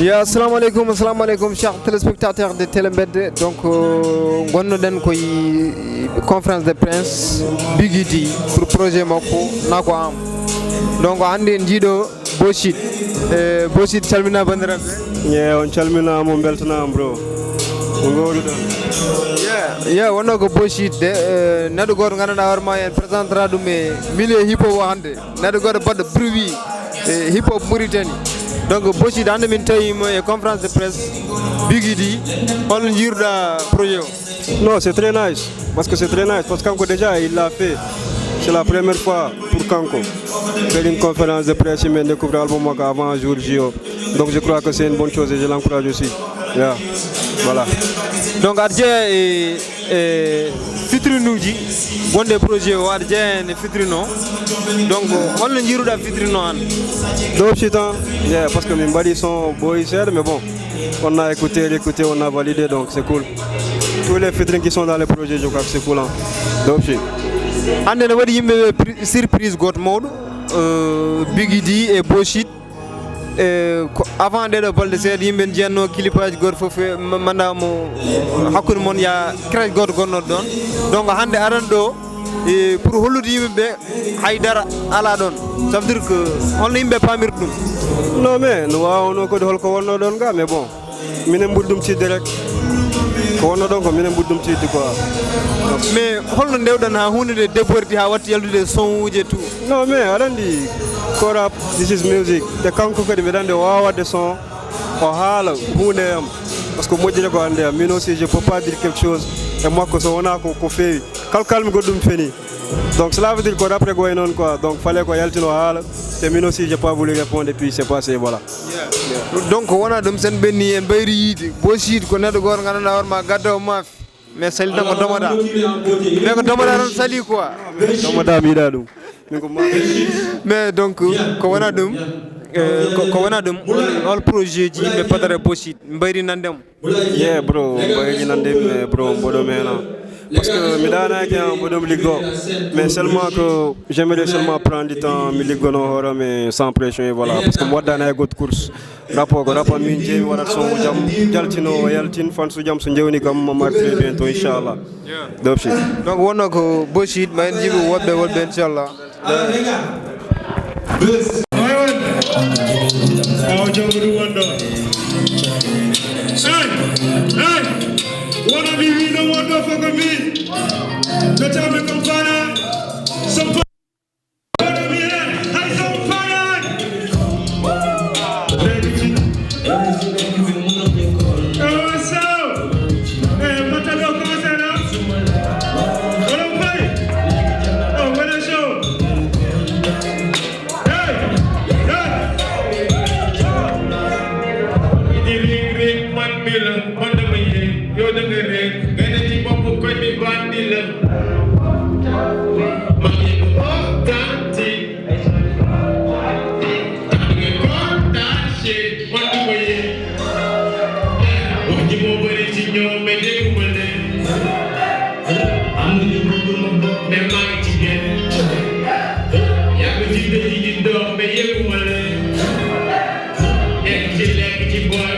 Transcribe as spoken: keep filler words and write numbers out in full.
Ya, assalamu aleykum, assalamu aleykum, chers téléspectateurs de Télé Mbedde. Donc, euh, gonnoɗen koye conférence de presse Biggy D pour projet makko Nako Am. Donc, hannde en njiiɗo Boshit. Eh, Boshit, calmina banndiraaɓe. Yeah, on calminaama, on mbeltanaama, bro. Ko ngooruɗon? Yeah, yeah, wonno ko Boshit de, eh, neɗɗo gooto ngannduɗaa hoore ma en présentera ɗum e milieu hip hop o hannde. Neɗɗo gooto baɗɗo bruit e hip hop Mauritanie. Donc, Boshit, hannde min tawi mo e conférence de presse Biggy D. Holno njiiruɗaa projet o? Non, c'est très nice. Parce que c'est très nice. Parce que Kanko, déjà, il l'a fait. C'est la première fois pour Kanko. Faire une conférence de presse, mais découvrir l'album avant jour J O. Donc, je crois que c'est une bonne chose et je l'encourage aussi. Yeah. Voilà. Donc, aɗa jeeya e, e fitrinuuji gonɗi e projet o, aɗa jeeya heen e fitrino. Donc, holno njiiruɗaa fitrino an? Ɗo sitan, yeah, parce que min mbaɗi son boy seeɗa, mais bon, on a écouté, réécouté, on a validé, donc c'est cool. Tous les featuring qui sont dans les projets, je crois que c'est cool, hein. Donc, si. Hannde ne waɗi yimɓe ɓe pri-, surprise gooto mawɗo, euh, Biggy D e Boshit. E ko avant ɗeɗo balɗe seeɗa, yimɓe ne jiyatno clipaaji gooto fof, e ma-, manda mo hakkunde mon ya crèche gooto gonnoɗo ɗon. Donc, hannde aɗa ɗo, e pour hollude yimɓe ɓe, haydara alaa ɗon. Ça veut dire que holno yimɓe paamirta ɗum? Non, mais no waawno kadi holko wonno ɗon ga, mais bon, minen ɓuri ɗum tiiɗde rek. Ko wonno ɗon ko minen ɓuri ɗum tiiɗde quoi. Mais holno ndewɗon haa huunde nde débordi haa watti yaltude e son uji e tout? Non, mais aɗa anndi ko rap, this is music. Te kanko kadi mbiɗa anndi o waawaa waɗde son, o haala huunde e am. Parce que moƴƴere ko hannde am. Min aussi, je peux pas dire quelque chose e makko so wonaa ko, ko feewi. Kala kalmi goɗɗum feni. Donc, cela veut dire ko rap rek wayi noon quoi. Donc, fallait ko yaltino haala. Te min aussi, j'ai pas voulu répondre et puis c'est passé, voilà. Donc, wona ɗum, sen ɓenni en mbayri yiide. Boshit ko neɗɗo gooto ngannduɗaa hoore ma gadda o maafi. Mais sali tan ko domoɗa. Mais ko domoɗa tan sali quoi. Domoɗa mi yiɗa ɗum. Min ko ma- Mais donc, ko wona ɗum, eh, ko, ko wona ɗum, hol projet ji yimɓe Padara Boshit mbayri nande mo? Yeah, bro, mbayri nande mi, bro, mboɗo mena. Parce que mi ɗanaki, hein, mboɗo mi liggo. Mais seulement que j'aimerais seulement prendre du temps, mi liggono hoore mi sans pression et voilà. Parce que mi waddani hay goto course. Rap o ko rap am min jeyi, mi waɗat son jam, jaltino o yaltin, fans jam so jewni kam, ma mar très bientôt, inchallah. Dope shit. Donc, wonno ko Boshit, ma en njiiɓi woɗɓe, woɗɓe, inchallah. Awa jom ɗum wonɗo. Hey, hey, wona mi wino wonɗo fof ko min. Ko tawmi ko fana. So fana mi hen, hay so fana. Awa so. Eh, mbaɗɗa ɗo concert, ah? Oɗon payi? Oh, mbaɗa show. Hey! Hey! Idi ring ring man bila, man dama yeng, yo da nga ring, gana ci bopp koñ bi bandi la. Ma ngi ko tanti. Tax nga kontaan, shit, man du ma yëg. Wax ji moo bëri ci ñoom, mais dégguma leen. Am na ñu bëgg ma bopp, mais maa ngi ci génn. Yàgg ci dëj yi di dox, mais yëguma leen. Nekk ci lekk ci boy,